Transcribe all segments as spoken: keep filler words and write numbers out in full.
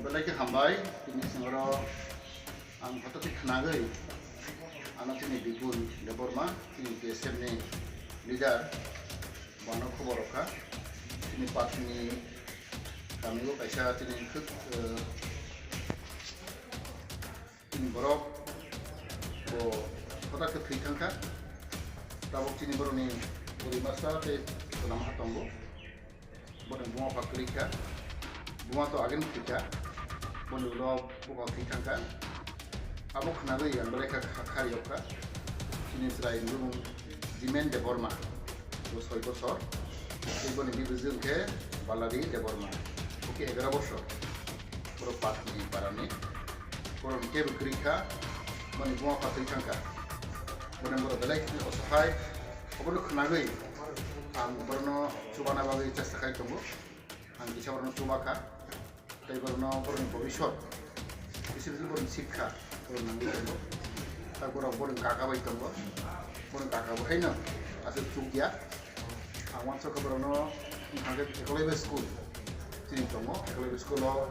Belai khe hambai, tini sengoro ang hoto khe khnagwi ano chini Bipul Debbarma, chini K S F ni leader, bono khobor rokha. Chini patni kamio kaisa chini khwk, eh, chini borok bo hoto khe thwi thangkha. Tabuk chini borokni bwrwi masa tei swnam ha tongo. Boni buma pha kwrwi kha, buma to agini thwi kha, boni ulo bukhuk thwi thang kha. Abo khwnagwi ang belai kha kha-, khari yok kha. Chini chwrai ni bumung Jimen Debbarma, bo soi bosor, tei boni bibijwk hwnkhe Balari Debbarma, bo khe egaro bosor. Borok patni parani, borok ni kebo kwrwi kha, boni buma pha thwi thang kha. Boni borok belai khe osahai, obono khwnagwi ang borokno chubana bagwi chesta khai tongo. Ang kisa borokno chuba kha, tei borokno borokni bobisot, bisi bisi borokni sikha borok nangwi tongo. Tak borok borokni kaka bai tongo, borokni kaka bo haino aswk chukya. Ang wansukha borokno wngkha khe Eklavya school chini tongo, Eklavya school o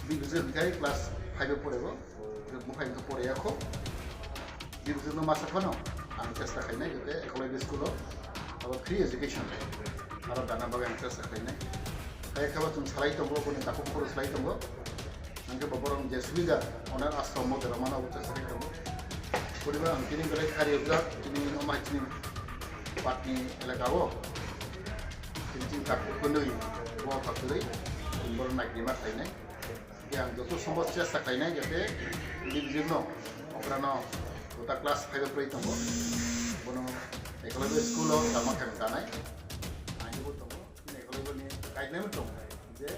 bibijwk hwnkhe class five o porego. Buphai wngkha pore yakho. Bibijwkno masa phano ang chesta khainai, joto Eklavya school o abo free education aro dana bagwi ang chesta khainai. Kaya khaba chwng salai tongo, boni takhuk bukhuk salai tongo. Hwnkhe bo borok je subida onek ashram o derma mano abo chesta khai tongo. Poribar ang tini belai khari ujak, tini omo hai chini patni elaka o. Tini chini takhuk hwnwi bo phaktwrwi borok naiknima khainai. Yang joto sombor chesta khlainai, jate bibijwkno okrano kota class five o prai tongo, bono Eklavya school o tama khe tanai. Ani bo tongo, Eklavya ni guideline tongo je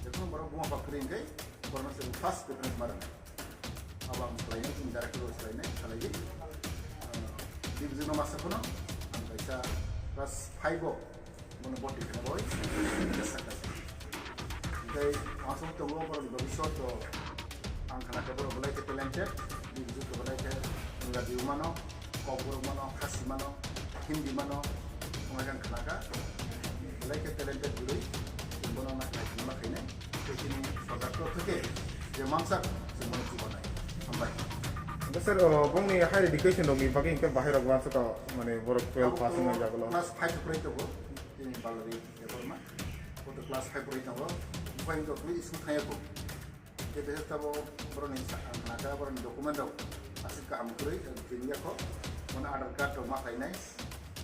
jekono borok buma pha kwrwi hwnkhe borokno chwng first preference ma rwnai. Abo ang khlainai, chini director bo khlainai, khlaiwi. Ah, bibijwkno masa phano ang kaisa class five o bono boti kheno boi jesa kha. Tei aswk tongo borok ni bobisot o ang khna khe borok belai khe talented, bibijwk belai khe Ingraji mano, Kokborok mano, Khasi mano, Hindi mano, wngkha ang khna kha belai khe talented bwrwi, bono na khlai khna ma khainai. Tei chini sorkar torof theke je mansak chwng bono chubanai. Hambai. Sir, bongni higher education rokni bagwi hwnkhe bahai rok wansukha, mane borok twelve pass wngmani jagolo. Class five prai tongo, chini Balari Debbarma. Bo to class five prai tongo. Buphai wngkha khlwi school thangya kho. Tei bese tabo borokni sa-, ang khna kha borokni document rok aswk kaham kwrwi, tini yakho. Bono Aadhaar card rok ma khlainai.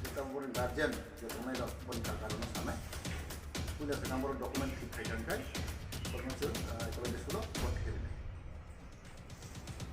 Tei tabo borokni guardian je tongnai rok boni kaka rokno sanai. Puila swkang borok document thik khai tangkhai.